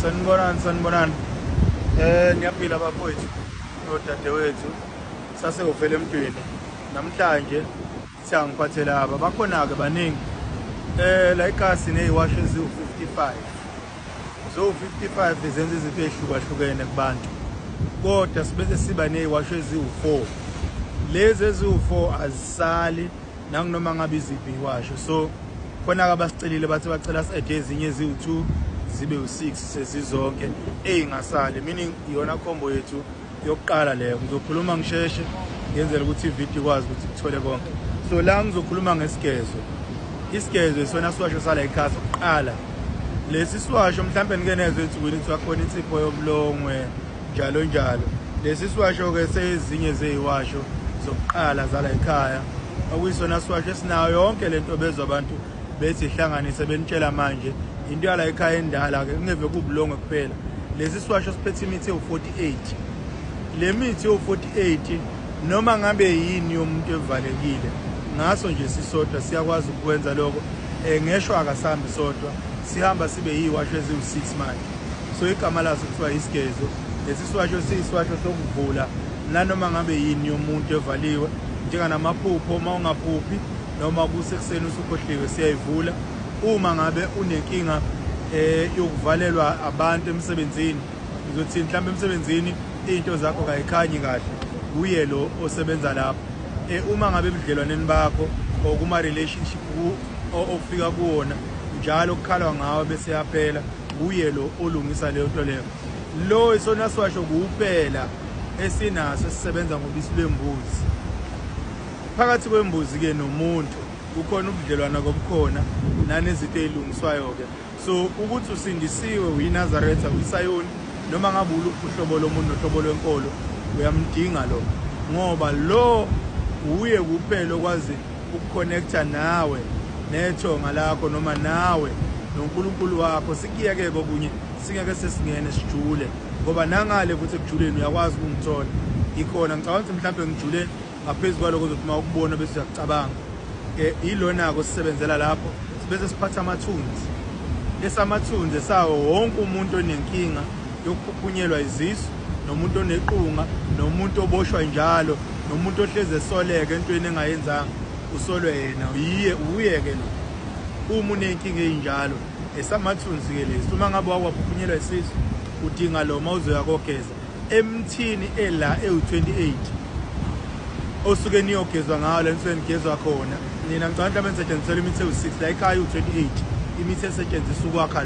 Sanibonani, sanibonani. Niyaphila bafowethu nodadewethu. Sasewuvele emntwini. Namhlanje sithe ngiphathe laba. Bakhona-ke baningi. La ikasi neziwasho eziwu-55. Ziwu-55 zenza izinto ezihlukahlukene kubantu. Kodwa sibese siba neziwasho eziwu-4. Lezi eziwu-4 azisali nanginoma ngabe iziphi iwasho. So khona-ke abasicelile bathi bacela si-ede ezinye eziwu-2 zibe u-6 sezizonke ey'ngasali, meaning iyona combo yethu yokuqala leyo. Ngizokhuluma ngisheshe ngenzela ukuthi ividiyo ikwazi ukuthi kuthole konke. So la ngizokhuluma ngesigezo. Isigezo isona siwasho sala ekhaya sokuqala. Lesi siwasho mhlampe nike nezwe ensukwini kuthiwa khona insipho yobulongwe njalo njalo. Lesi siwasho-ke sezinye zeyiwasho zokuqala zala ekhaya, okuyisona siwasho esinayo yonke lento bezwa abantu bethi ihlanganise benitshela manje into yala ekhaya endala-ke, kungeve kubulongwe kuphela. Lesi siwasho siphethe imithi ewu-48. Le mithi ewu-48 noma ngabe yini yomuntu evalekile ngaso nje sisodwa siyakwazi ukukwenza lokho. Ngeshwa akasambi sodwa, sihamba sibe yiwasho eziwu-6 manje. So igama laso kuthiwa isigezo. Lesi siwasho siyisiwasho sokuvula nanoma ngabe yini yomuntu evaliwe, njenganamaphupho. Uma ungaphuphi noma kusekuseni usukhohliwe, siyayivula. Uma ngabe unenkinga yokuvalelwa abantu emsebenzini, ngizothi mhlawumbe emsebenzini into zakho kayikhanyi kahle, uye lo osebenza lapho. Uma ngabe ebudlelwaneni bakho or kuma relationship ofika kuwona njalo kukhalwa ngawe bese yaphela, uye lo olungisa leyo nto leyo. Lo isona siwasho kuphela esinaso esisebenza ngobisi lwembuzi. Phakathi kwembuzi-ke nomuntu kukhona ubudlelwana kobukhona nanezinto ey'lungiswayo-ke. So ukuthi usindisiwe, uyiNazaretha, uyiSayoni, noma ngabe uluphi uhlobo lomuntu nohlobo lwenkolo, uyamdinga lo, ngoba lo uye kuphela okwazi ukuconnecta nawe nethonga lakho noma nawe noNkulunkulu wakho. Sikuyeke kokunye singeke sesingene sijule, ngoba nangale futhi ekujuleni uyakwazi ukungithola ikhona. Ngicabanga ukuthi mhlawumbe ngijule ngaphezu kwaloko ozothi uma ukubona bese uyakucabanga. Ilona-ke osisebenzela lapho. Sibese siphatha amathunzi, esamathunzi esawo wonke umuntu onenkinga yokuphuphunyelwa izisu, nomuntu onequnga, nomuntu oboshwa njalo, nomuntu ohlezi esoleka entweni engayenzanga, usolwe yena, yiye uye-ke lo. Uma unenkinga ey'njalo, esamathunzi-ke lesi. Uma ngabe wakwaphunyelwa isisu, udinga lo uma uzoya kogeza emthini ela ewu-28 osuke niyogezwa ngawo la nisuke nigezwa khona nina. Ngicabanga mhlawumbe nisetshenzisela imithi ewu-6 la ekhaya, ewu-28 imithi esetshenziswa ukwakha.